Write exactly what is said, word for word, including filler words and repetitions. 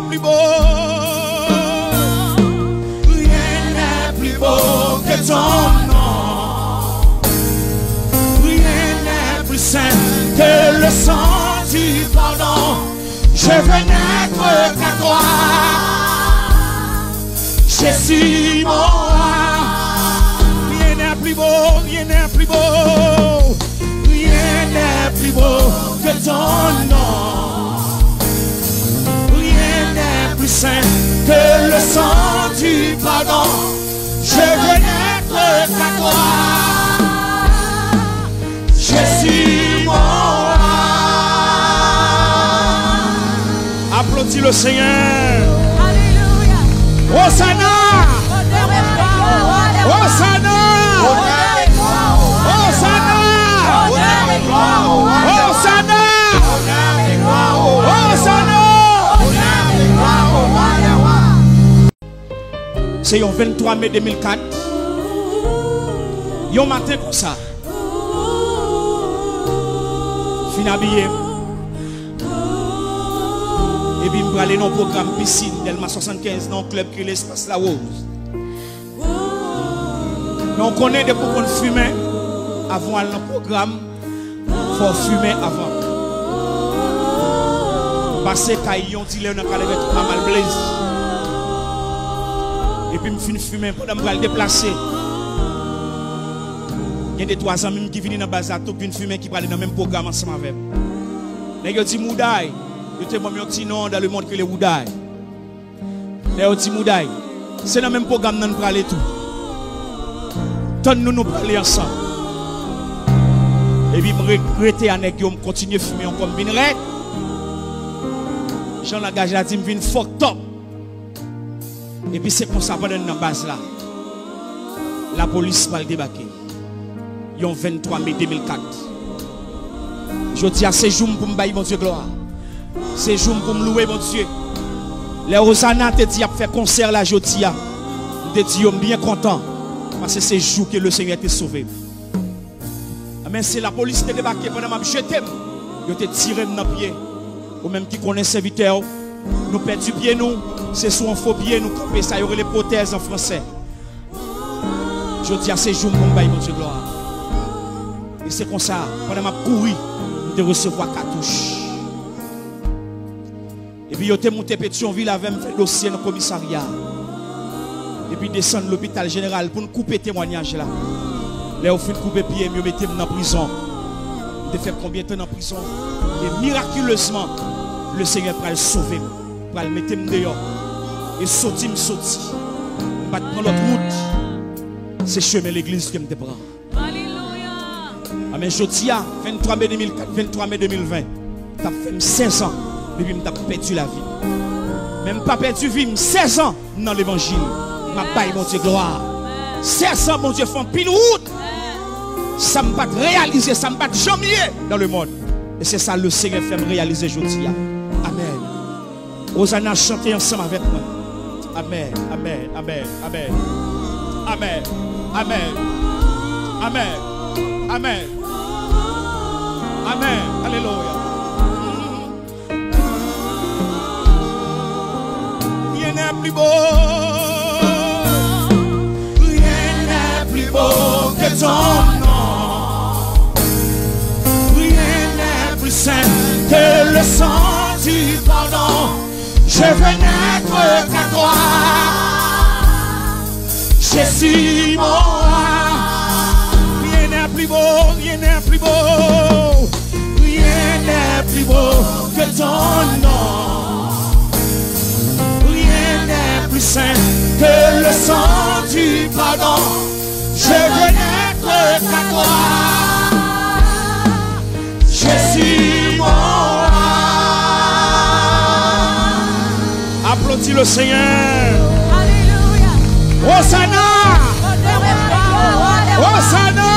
Plus beau. Rien n'est plus beau que ton nom. Rien n'est plus saint que le sang du pardon. Je veux n'être qu'à toi. Jésus, mon roi. Rien n'est plus beau, rien n'est plus beau. Rien n'est plus beau que ton nom. Rien n'est plus saint que le sang du pardon. Je veux n'être qu'à toi. Jésus, mon roi. Applaudis le Seigneur. Alléluia. Hosanna. Honneur et gloire au roi des rois. Hosanna. Honneur et gloire au roi des rois. Hosanna. Honneur et gloire au roi des rois. Hosanna. Honneur et gloire au roi des rois. Hosanna. Honneur et gloire au roi des rois. Se yon venntwa me de mil kat, yon maten konsa, fin abiye m, epi m prale nan yon pwogram pisin Dèlma swasannkenz nan yon klèb ki rele Espas Lawòz. Men w konnen depi w konn fimen, avan w al nan pwogram, fò w fimen avan. M pase kay yon dilè nan Kalevè Tout Mamal Blaze. Epi m fin fimen pandan m pral deplase. Gen de twa zanmi m ki vini nan baz la tou k vin fimen ki prale nan menm pwogram ansanm avè m. Nèg yo di Mouday, yo te ban m yon ti non dans le monde ki rele Wouday. Lè yo di Mouday, se nan menm pwogram nan n prale tou. Tann nou, nou prale ansanm. Epi m re- rete a nèg yo, m kontinye fimen ankò, m vin rèd. Jan langaj la di, m vin fucked up. Epi se konsa pandan n nan baz la, lapolis pral debake. Yon venntwa me de mil kat. Jodi a se jou m pou m bay Bondye glwa. Se jou m pou m louwe Bondye. Lè Hosanna te di y ap fè konsè la jodi a, m te di yo m byen kontan, paske se jou ke Lesenyè te sove m. Men se lapolis te debake pandan m ap jete m, yo te tire m nan pye. Ou menm ki konnen sèvitè w, nou pèdi pye nou, se sou yon fo pye nou kanpe, sa yo rele pwotèz an fransè. Jodi a se jou m pou m bay Bondye glwa. E se konsa, pandan m ap kouri, m te resevwa katouch. Epi yo te moute Petyonvil avè m, fè dosye nan komisarya. Epi desann lopital jeneral pou n koupe temwanyaj la. Lè yo fin koupe pye m, yo mete m nan prizon. M te fè konbyen tan nan prizon? E mirakilezman, Lesenyè pral sove m, pral mete m deyò. E soti m soti, m pa t pran lòt wout. Se chemen legliz ke m te pran. Alelouya. Amen. Jodi a, venntwa me de mil kat, venntwa me de mil ven, t ap fè m sèz an depi m t ap pèdi lavi m. Men m pa pèdi vi m, sèz an m nan levanjil. M ap bay Bondye glwa. Sèz an Bondye fè anpil wout. Sa m pa t reyalize, sa m pa t janm ye dans le monde. E se sa Lesenyè fè m reyalize jodi a. Amen. Hosanna, chante ansanm avèk mwen. Amen, amen, amen, amen. Amen, amen, amen, amen. Amen, alelouya. Rien n'est plus beau. Rien n'est plus beau que ton nom. Rien n'est plus saint que le sang du pardon. Je veux n'être qu'à toi, Jésus mon roi. Rien n'est plus beau, rien n'est plus beau. Rien n'est plus beau que ton nom. Rien n'est plus saint que le sang du pardon. Je veux n'être qu'à toi, Jésus mon roi. Applaudis le Seigneur. Alelouya. Hosanna. Honneur et gloire au roi des rois. Hosanna.